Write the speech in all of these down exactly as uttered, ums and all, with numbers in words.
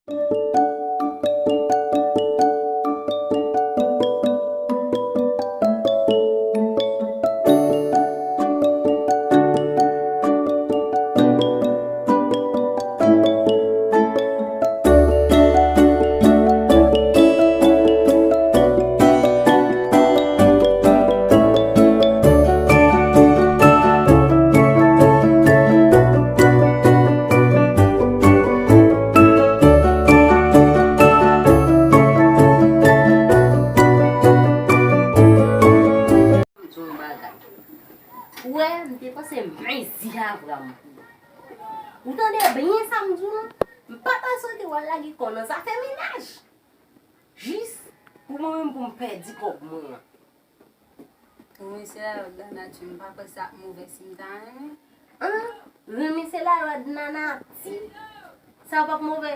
Di yon bagay. Ou wè, m te panse mezi avwa m. Ou tande byen sa m di w lan? M pa ta swete w al lage kò w nan zafè mennaj. Jis pou mwen menm pou m pèdi kòb mwen an. Ou mesye la yo dan nati, m pa kwè sa ap move si m ta renmen. An, renmen se la yo dan nati. Sa p ap move.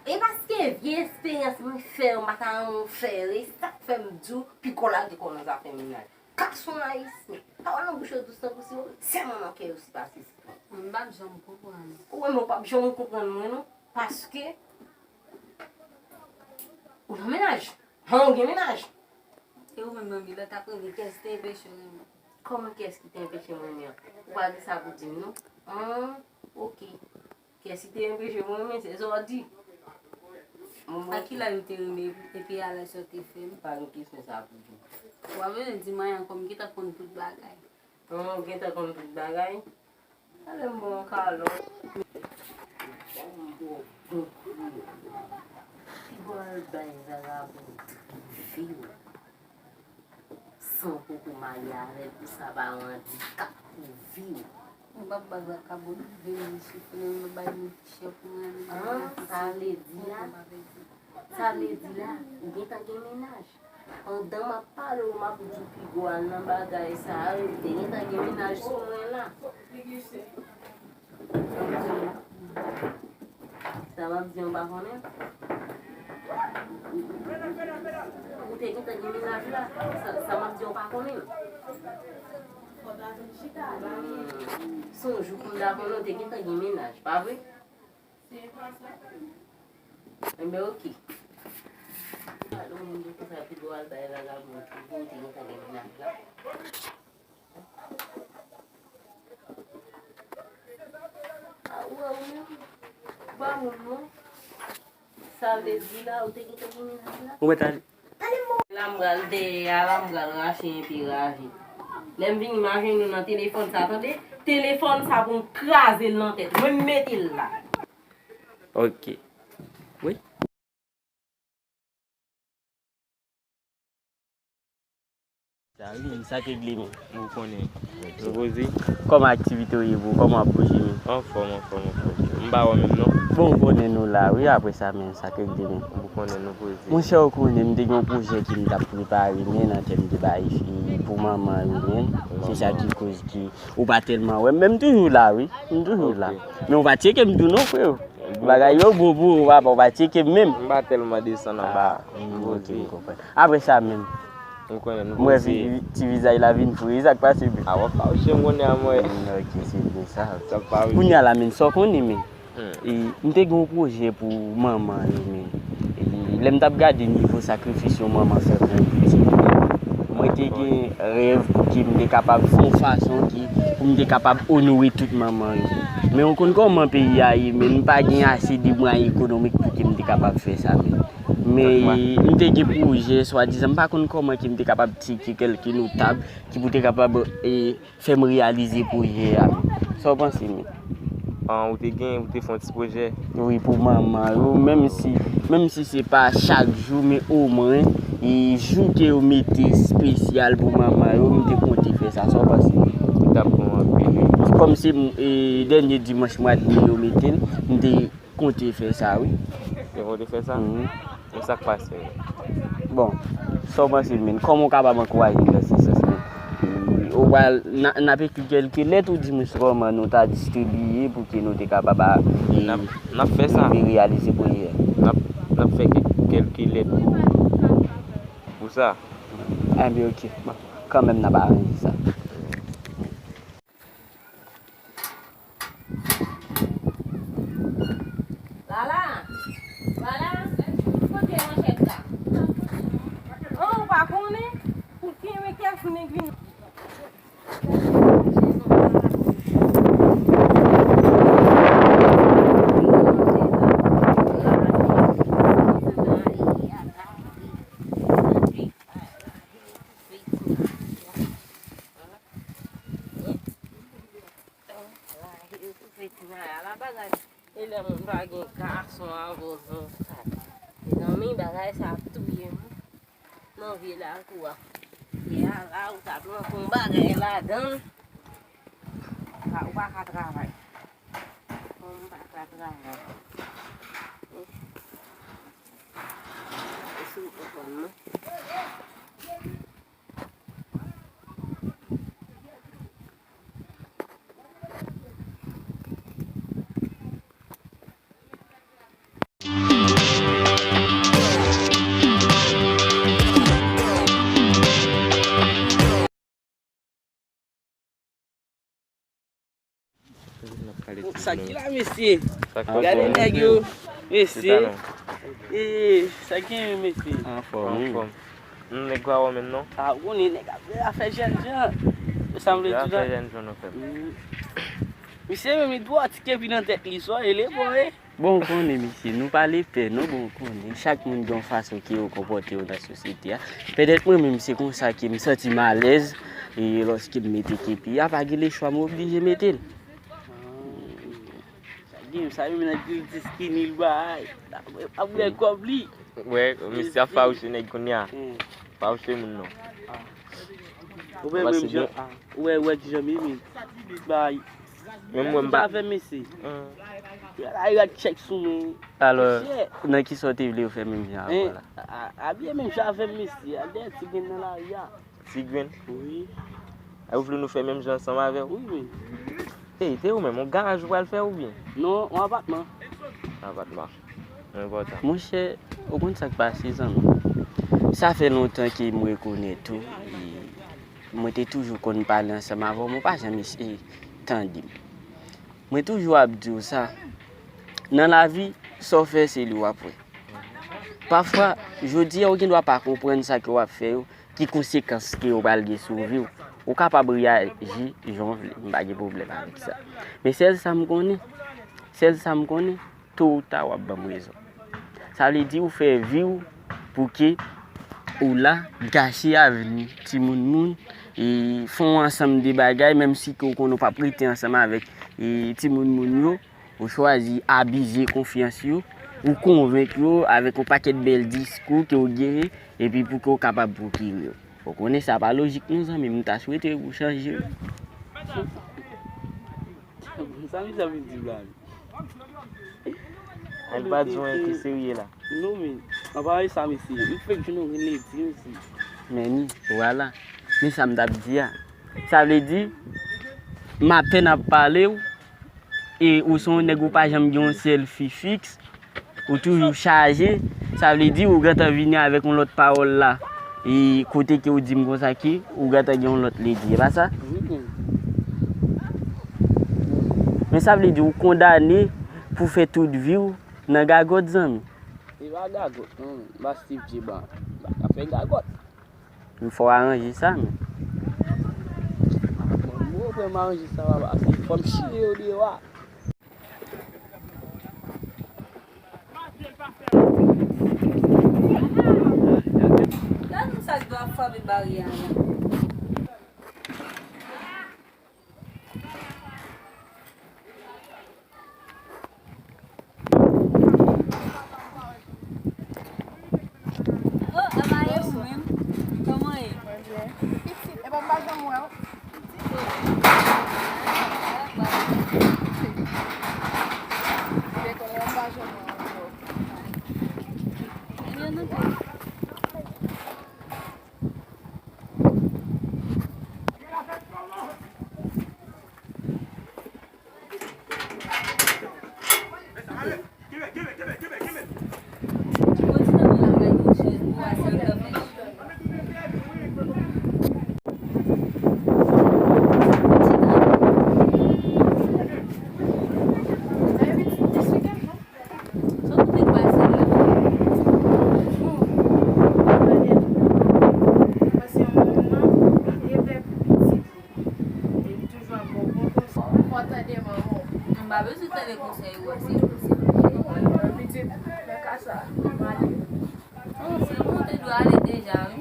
E paske vye esperyans mwen fè yo, m pa ta renmen w fè yo. E sa k fè m di w, piga w lage kò w nan zafè mennaj. Gason ayisyen, pawòl nan bouch yo dous tankou siwo, sèlman nan kè yo si pase sitwon. M p ap janm konprann. Ou wè, men w p ap janm konprann mwen non, paske ou nan mennaj. Han, ou gen mennaj. E ou menm, manmi, lè w t ap renmen, kiyès ki te enpeche w renmen? Kòman kiyès ki te enpeche m renmen an? Ou pa gen sa pou di m non. An, oke. Kiyès ki te enpeche mwen renmen, se sa w di. Mwen, mwen, a kilè ou te renmen epi alè sa w te fè m? Pa gen kesyon sa pou di. Ou pa bezwen di m anyen ankò, m gentan konn tout bagay. An, ou gentan konn tout bagay? Talè m ba w yon kalòt. Piga w al bay vagabon vi w. San w poko marye avè l, pou sa pa yon andikap pou vi w. Mwen p ap bay vagabon vi m, mesye, fò nou bay moun ki chè pou mwen. An, sa vle di la, sa vle di la, ou gentan gen mennaj. Pandan m ap pale w, m ap di w piga w al nan bagay sa yo, ou te gentan gen mennaj sou mwen la. Sa m ap di an, w pa konnen? Ou te gentan gen mennaj la. Sa, sa m ap di an, w pa konnen? Hmm. Se yon jou pou m ta konnen, w te gentan gen mennaj, pa vre? Enben, oke. Alò, moun di konsa, piga w al bay vagabon, ou te gentan gen mennaj la. A, ou wè ou menm, ou pa moun non. Sa vle di la, ou te gentan gen mennaj la? Ou mèt ale. Tande m bon. La m pral dèyè a la, m pral rache enpe raje. Lè m vini, m a jwenn nou nan telefòn sa, tande? Telefòn sa pou m kraze l nan tèt. Mwen m mete l la. Ok. Wi. Sa wi, men sa k regle men. Ou konnen. Nou poze. Kòman aktivite w ye, bro? Kòman w ap bouje men? Anfòm, anfòm, anfòm. M pa wè menm non. Bon, ou konnen nou la wi, apre sa men sa k regle men. Ou konnen nou poze. Monchè, ou konnen m te gen yon pwojè ke m t ap prepare men nan kè m te bay fi pou manman yo men. Se sa ki koz ke ou pa tèlman wè m, men m toujou la wi. M toujou la. Ok. Men ou pa tcheke m tou non, freo. Bon. Bagay yo bon pou ou, papa, ou pa tcheke m menm. M pa tèlman desann anba. Ah, m poze. Ok, m konprann. Apre sa menm. M konnen nou poze. M wè vi-, ti vizaj la vin fre, sa k pase menm? A, w ap fache m konnen a mwen. Mm, ok, se byen sa. Sa pa vre. Kounye a la menm, sa w konnen menm. Hmm. E, m te gen yon pwojè pou manman yo menm. E, lè m t ap gade nivo sakrifis yon manman fè pou yon pitit li, mwen te gen rèv pou ke m te kapab fè yon fason ki, pou m te kapab onore tout manman yo. Men ou konn kòman peyi a ye, men m pa gen ase de mwayen ekonomik pou ke m te kapab fè sa menm. Men m te gen pwojè, swadizan, m pa konn kòman ke m te kapab tcheke kèlke notab ki pou te kapab, e, fè m reyalize pwojè a. Sa w panse, men? An, ou te gen, ou te fè yon ti pwojè? Wi, pou manman yo, menm si, menm si se pa chak jou, men omwen, e jou ke yo mete espesyal pou manman yo, m te konte fè sa. Sa w panse? Li t ap bon anpil, wi. Kòm se, e, dènye dimanch mwa de me yo mete l, m te konte fè sa, wi. Te konte fè sa? Mhm. Men sa k pase? Bon, sa w panse, men? Kòman w kapab ankouraje m nan se sans, men? Ou pral, n a, n ap ekri kèlke lèt, oudimwens kòman nou ta distribiye pou ke nou te kapab a, e, n ap, n ap fè sa. Rive reyalize pwojè a? N ap, n ap fè kè-, kèlke lèt pou, pou sa. Enben, ok. Bon, kanmenm, n ap aranje sa. Lala! Lala! Bagay sa ap touye m. Nan vye lakou a. E a la, ou ta pran fon bagay ladan l. Ou pa ka travay. Fon pa ka travay. E sou ou konn non. Sa ki la, mesye? Gade nèg yo, mesye. Ee, sa ki gen, mesye? Anfòm, wi. Anfòm. Nou nèg pa wè menm non. A, ou konnen nèg ap afè jènjan. Sa m vle di la. Afè jènjan nou fè. Misye menm li twò ti kepi nan tèt li, sa e le bon, e. Bon, ou konnen, mesye, nou pa lepè, non, bon, ou konnen. Chak moun gen yon fason ke yo konpòte yo nan sosyete a. Petèt mwen menm, se konsa ke m santi m alèz, e lòske m mete kepi a, pa gen lechwa, m oblije mete l. Sa gen, sa menm nan gil di skinny l bay. Ap wè kòb li. Wè, mesye ap fawouche nèg kounye a. Fawouche moun non. Ou wè menm jan, ou wè, wè kijan m ye, men. Bay. Menm mwen m pa. Avè mesye. Yo la yo ak chèk sou mwen. Alò, nan kisa w te vle yo fè menm jan avè w la? A, a, abye menm jan avè mesye a, dèyè ti grenn nan lari a. Ti grenn? Wi. A, ou vle nou fè menm jan ansanm avè w? Wi, men. Ey, se ou menm, yon garaj ou pral fè oubyen? Non, yon apatman. Apatman. Enpòtan. Monchè, ou konn sa k pase, zanmi? Sa fè lontan ke m rekonèt ou, e mwen te toujou konn pale ansanm avè w, men w pa janm eseye tande m. Mwen toujou ap di w sa, nan lavi, sa w fè, se li w ap wè. Pafwa, jodi a, ou gen dwa pa konprann sa ke w ap fè yo, ki konsekans ke yo pral gen sou vi w. Ou kapab reyaji jan w vle, m pa gen pwoblèm avèk sa. Men sèl sa m konnen, sèl sa m konnen, to ou ta w ap ban m rezon. Sa vle di ou fè vi w pou ke ou la gache avni timoun moun, e fè yon ansanm de bagay, menm si ke ou konnen ou p ap rete ansanm avèk, e timoun moun yo, ou chwazi abize konfyans yo, ou konvenk yo avèk yon pakèt bèl diskou ke ou genyen, epi pou ke ou kapab pwokire yo. Ou konnen sa pa lojik non, zanmi m, m ta swete ou chanje wi. Sa misye ap di la menm? Ann pa di yon ki serye la. Non, men, ann pa wè sa, mesye. Li fèk jwenn yon grenn ledi, mesye. Men ni, vwala. Men sa m t ap di a. Sa vle di, m apèn ap pale w, e ou se yon nèg ou pa janm gen yon sèl fi fiks, ou toujou chaje, sa vle di ou gentan vini avèk yon lòt pawòl la, e kote ke ou di m konsa ke ou gentan gen yon lòt ledi, e pa sa? Wi, men. Men sa vle di ou kondane pou fè tout vi w nan gagòt, zanmi. Se pa gagòt, non, men. M pa Steve Djeban. M pa ka fè gagòt. M fè w aranje sa, men. Bon, bon, fè m aranje sa, papa. Se fò m chire yo deyò a. Gad moun sa ki dwe ap frape baryè a la. Oh, Amaye, ou menm? Kòman ye? Mwen byen. Pitit, epa m pa janm wè w. Pitit, oh. Pitit, epa m pa janm wè w ankò. Ebyen, nou tou. Sa w te pase la? Bon, mwen pase yon bon moman, e lè pitit li, e li toujou ap ba w bon konsèy. Fò w tande manman w. M pa bezwen tande konsèy ou a, se konsèy. Pitit, nan ka sa, m ale. Oh, se bon, ou te dwe ale deja, wi.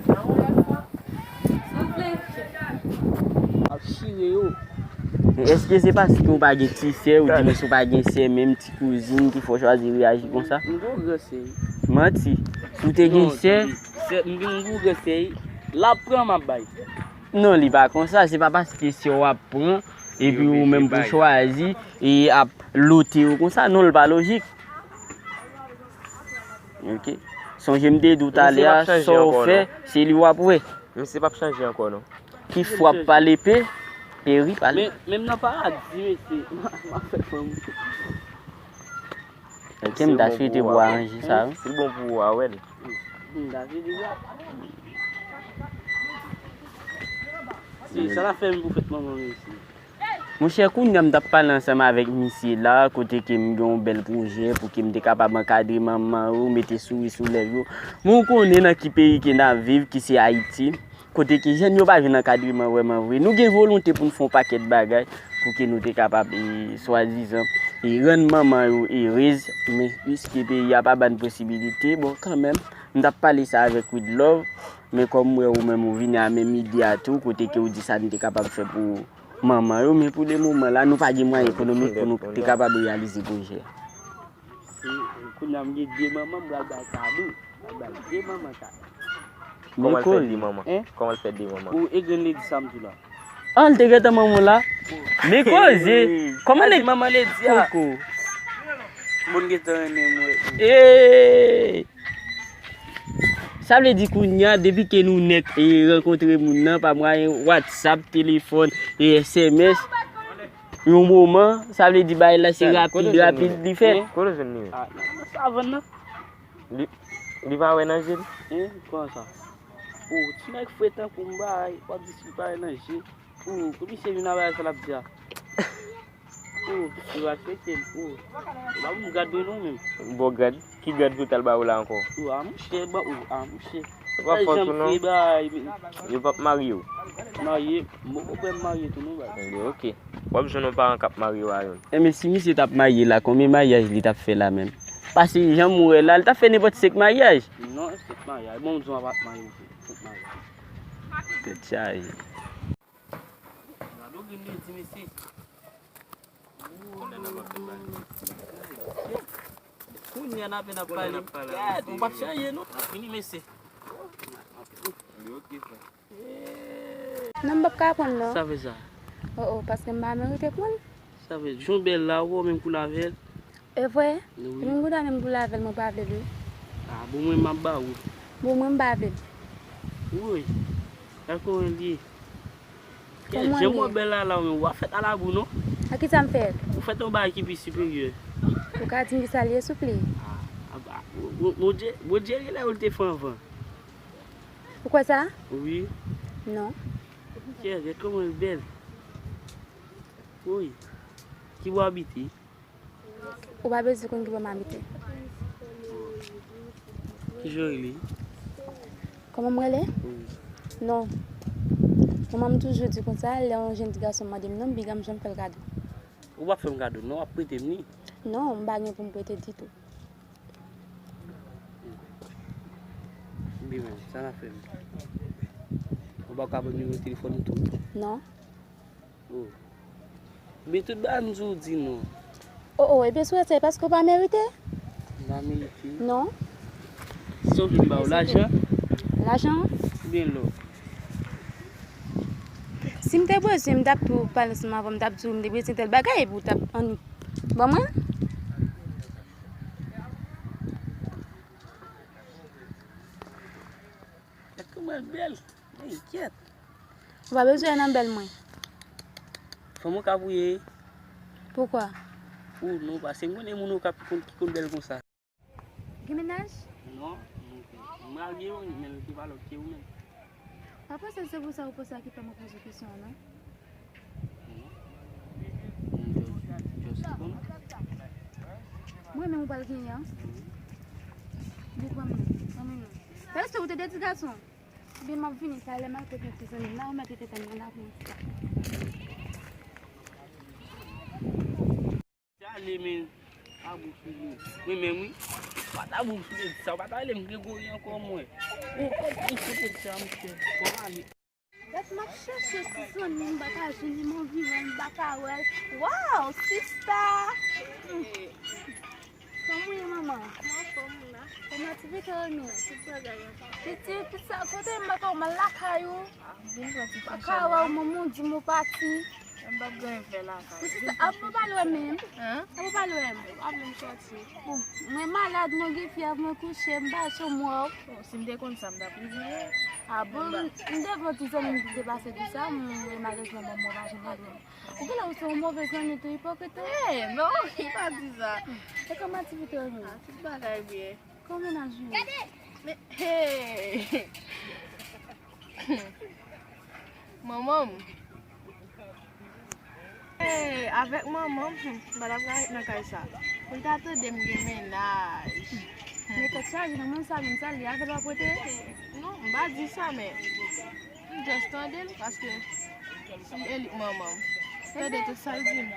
Souple. Ap chire yo. Men èske se paske w pa gen ti sè, ou di men si w pa gen sè, menm ti kouzin ki fè w chwazi reyaji konsa? M gon gran sè. M Manti. Si w te gen sè, sè, m gen yon gwo sè, l ap pran, m ap bay. Non, li pa konsa. Se pa paske sè w ap pran, epi ou menm pou chwazi, e ap lote yo konsa. Non, l pa lojik. Ok. Sonje m te di w talè a, sa w fè, se li w ap wè. Misye p ap chanje ankò, non. Ki fwa pale pe, peri pale. Men, menm nan paradi, mesye, m ap fè fanm. Ok, m ta swete pou aranje sa, wi. Si l bon pou ou a, wè l. M ta swete sa. Se sa l ap fè m pou fèt manman m, mesye. Monchè, kounye a m t ap pale ansanm avèk misye la, kote ke m gen yon bèl pwojè pou ke m te kapab ankadre manman yo, mete souri sou lèv yo. Men w konnen nan ki peyi ke n ap viv, ki se Ayiti, kote ke jèn yo pa jwenn ankadreman vrèman vre. Nou gen volonte pou n fè yon pakèt bagay pou ke nou te kapab, e, swadizan, e, rann manman yo erez, men piske peyi a pa ban n posibilite, bon, kanmenm, m t ap pale sa avèk Widlove, men kòm m wè ou menm ou vini a menm ide a tou, kote ke ou di sa n te kapab fè pou manman yo, men pou le moman la, nou pa gen mwayen ekonomik pou nou te kapab reyalize pwojè a. E, kounye a m gen de manman, m pral bay kado. M pral bay de manman kado. Kòman l fè de manman? Kòman l fè de manman? Ou e grenn ledi sa m di w la. An, l te gentan manman w la. Men koze. Kòman ledi manman ledi a? Koko. Moun gentan renmen m wè. Ee! Sa vle di kounye a, depi ke nou nèk e rankontre moun nan pa mwayen WhatsApp, telefòn e S M S, yon moman, sa vle di bagay la se rapid, rapid li fèt. Kote w jwenn li? A, nan, nan savann nan. Li, li pa wè nan je l? Hein, kòman sa? O, ti nèg fre tankou m bay, w ap di si l pa wè nan je. O, komisè vin a bagay sa l ap di a. O, yo respekte m. O, yo pa pou m gad mwen non menm. Bon, gad. Ki gad pou t al ba ou la ankò? O, a monchè, ba, o, a monchè. Se pa fòt ou non. Yo p ap marye w? Marye, m poko prè m marye tou non, baz. Ok. W ap jwenn yon paran k ap marye w a youn. Enben, si misye t ap marye la, konbyen maryaj li t ap fè la menm? Paske jan m wè la, li t ap fè nenpòt senk maryaj. Non, senk maryaj. Bon, m di w, a pa t marye, senk maryaj. Tèt chaje. Gade w vin di, mesye. Kounye a n ap pale. Gad, ou p ap chanje, non. N ap vini, mesye. Non, m p ap ka pran l, non. Sa vle sa? O, o, paske m pa merite pran l. Sa vle di, jan w bèl la, ou menm pou l avè l. E vre? Wi. Menm kounye a menm pou l avè l, mwen pa vle l, wi. A, bon, mwen, m ap ba ou. Bon, mwen, m pa vle l. Woy. Gad kòman l ye. Kè, jan w bèl la, la, ou menm, w ap fèt alabou, non? A ki sa m fèt? Ou fèt yon bagay ki pi siperyè. Ou ka di m ki sa l ye, souple? A, a, a, Bon-, Bondye, Bondye gen lè ou te fè anvan. Ou kwè sa? Wi. Non. Kè, gad kòman l bèl. Woy. Ki bò w abite? Ou pa bezwen konn ki bò m abite. Kijan w rele? Kòman m rele? Wi. Non. Manman m toujou di konsa, lè yon jèn ti gason mande m non, m piga m janm fè l kado. Ou p ap fè m kado, non, w ap prete m li. Non, m pa gen pou m prete ditou. Ebyen, men, sa n ap fè m? Ou pa ka ban m nimewo telefòn ou tou? Non. O. Men tout bagay m di w di non. O, o, ebyen, si w fè sa, e paske w pa merite. M pa merite? Non. Si w vle m ba w lajan? Lajan? Oubyen lò? Si m te bezwen, m t ap tou pale ansanm avè w, m t ap di w m te bezwen tèl bagay, epi w t ap annik ban mwen. Gad kòman l bèl. Enkyèt. Ou pa bezwen nan bèl mwen. Fanm ou ka pou ye. Poukwa? Ou non, paske m konnen moun ou ka konn, ki konn bèl konsa. Gen mennaj? Non, m marye wi, men l te pa lòt ke ou menm. Pa panse se pou sa ou panse a ki fè mwen poze kesyon an, non? Mwen menm ou pral genyen an? Bon, pran mwen, pran mwen non. Paske ou te de ti gason. Ebyen, m ap vini, talè m al kote ti zanmi m la, ou mèt rete tann mwen la pou mwen. Chale, men. A bouch ou li. Mwen menm, wi. Pa ta bouch ou te di sa, ou pa ta rele m Gregory ankò, mwen. Ou konn bouch ou te di sa, monchè. Bon, ale. Dat m ap chèche ti zanmi m, m pa ka jwenn li, m anvi wè l, m pa ka wè l. Waw, sista! Kòman w ye, manman? Mwen anfòm, wi, la. Kòman ti Vito Remi. Pitit, pitit sa, kote m baka w, m al lakay ou. M vin pran ti pase. Baka w, manman w di m ou pati. M p ap gen anyen fè lakay. Pitit sa, ap ou pa lwen menm? Hein? Ap ou pa lwen? M pa menm sòti. Bon, mwen malad, mwen gen fyèv, mwen kouche, m pa janm wè w. Bon, si m te konn sa, m t ap rive. Ah bon, m te vle yon ti zanmi m te pase di sa, men malezman, bon, mwen pa janm wè l. Ou genlè ou se yon move zanmi tou, ipokrit ou. Hey, non, li pa di sa. E kòman ti Vito Remi? Ah, tout bagay byen. Kòman mennaj ou ye? Men, hey! Manman m. Hey, avèk manman m, hmm, m pa t ap ka ret nan kay sa. Pou l ta tande m gen mennaj. Men tèt chaje nan moun sa, moun sa, li avè l w ap rete? Non, m pa di sa, men m just tande l, paske si e li k manman m. Tande tout sa l di m.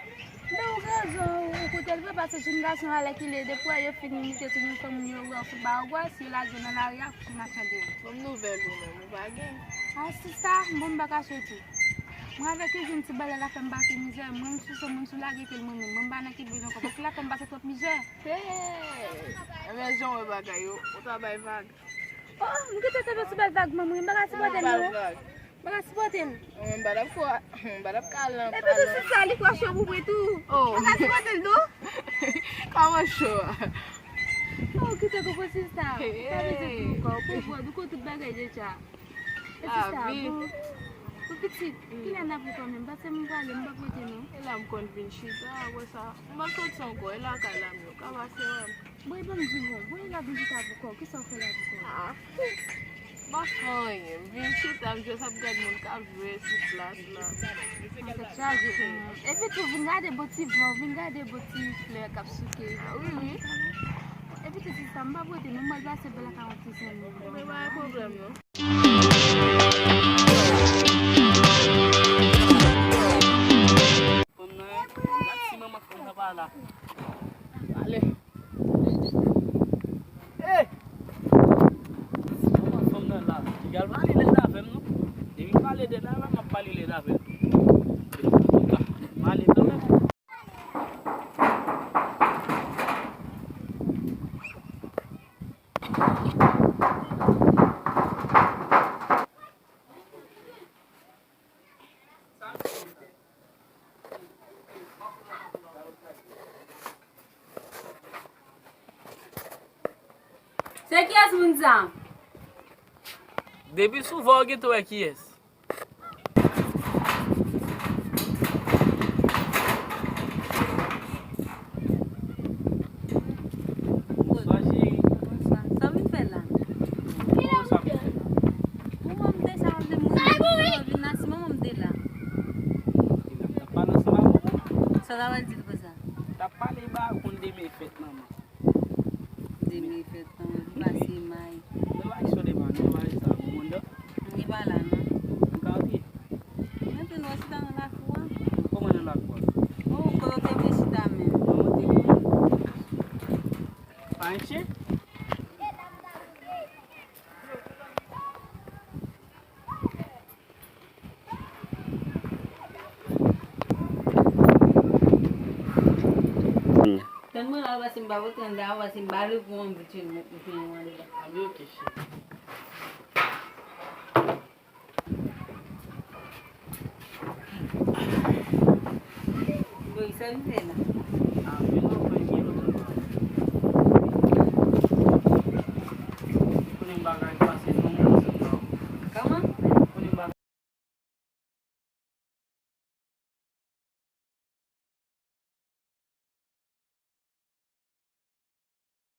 Men ou gen rezon, ou koute l vre, paske jenn gason alèkile, depi w wè yo fin imite tout moun fanmi yo, wè w fout ba w gwa, si yo lage w nan lari a, kouche n ap tande yo. Bon nouvèl ou menm, ou pa gen. Ah, sista, bon, m pa kache w di. Mwen avèk izin ti bagay la fè m pase mizè, mwen m sou se moun sou lage ke l mwen menm, mwen m pa nan kibri ankò, paske l ap fè m pase twòp mizè. Hey! Ebyen, jan w wè bagay yo, ou ta bay vag. Oh, m kite sa nan sou bèl vag, manman, m pa ka sipòte l non. Bay vag. M pa ka sipòte l. Mwen, m pa t ap kwa-, m pa t ap ka al nan. Epi tou, sista, li kwa cho pou mwen tou. Oh. M pa ka sipòte l tou. Kòman cho a? Oh, kite koko sista. Hey. Pa bezwen pou kò, pou vòd, ou konn tout bagay deja. E sista, bon, pou pitit, kilè n ap vin kanmenm? Paske m prale, m p ap rete non. E la m konn vin chita, apre sa, m pa sòti ankò, e lakay la m ye, ou ka pase wè m. Bon, e ban m di w, bon, e la vin chita pou kò, kisa w fè la pou kò? Ah, m pa fè anyen, m vin chita, m just ap gad moun k ap jwe sou plas la. An tèt chaje pou mwen. Epi tou, vin gade bon ti van, vin gade bon ti flè k ap souke. Ah, wi, wi. Epi tou, sista, m p ap rete non, m al pase bèl ak yon ti zanmi. Ebyen, pa gen pwoblèm non. Fanm nan, gad ti manman fanm nan pa la. Ale. Hey! Manman fanm nan la. Piga l pale lèd avè m non. Depi m pale lèd avè l, m ap pale lèd avè l. M ale kanmenm. Se kiyès moun sa? Depi sou vwa w gentan wè kiyès. Bonswa, cheri. Bonswa. Sa w vin fè la? Kòman sa w vin fè la? Manman m te sa, m te mwen vin la, si manman m te la. T ap pale ansanm avè w? Sa w ta pral di l konsa? T ap pale ba konn demen fèt manman. Demen fèt, non, pase may. Mwen pa sou devan, non, pa sa, bon, bon, non. Li pa la, non. Ou ka antre. Mwen te nou chita nan lakou a. Kòman nan lakou a? Oh, kote w te vle chita menm. Mwen te vle. Pa enche? Tann mwen la, pase m pa pote anndan, pase m ba li pou mwen, pou mwen anndan. Abi, ok, cheri. Boy, sa nou fè la? Ah, wi,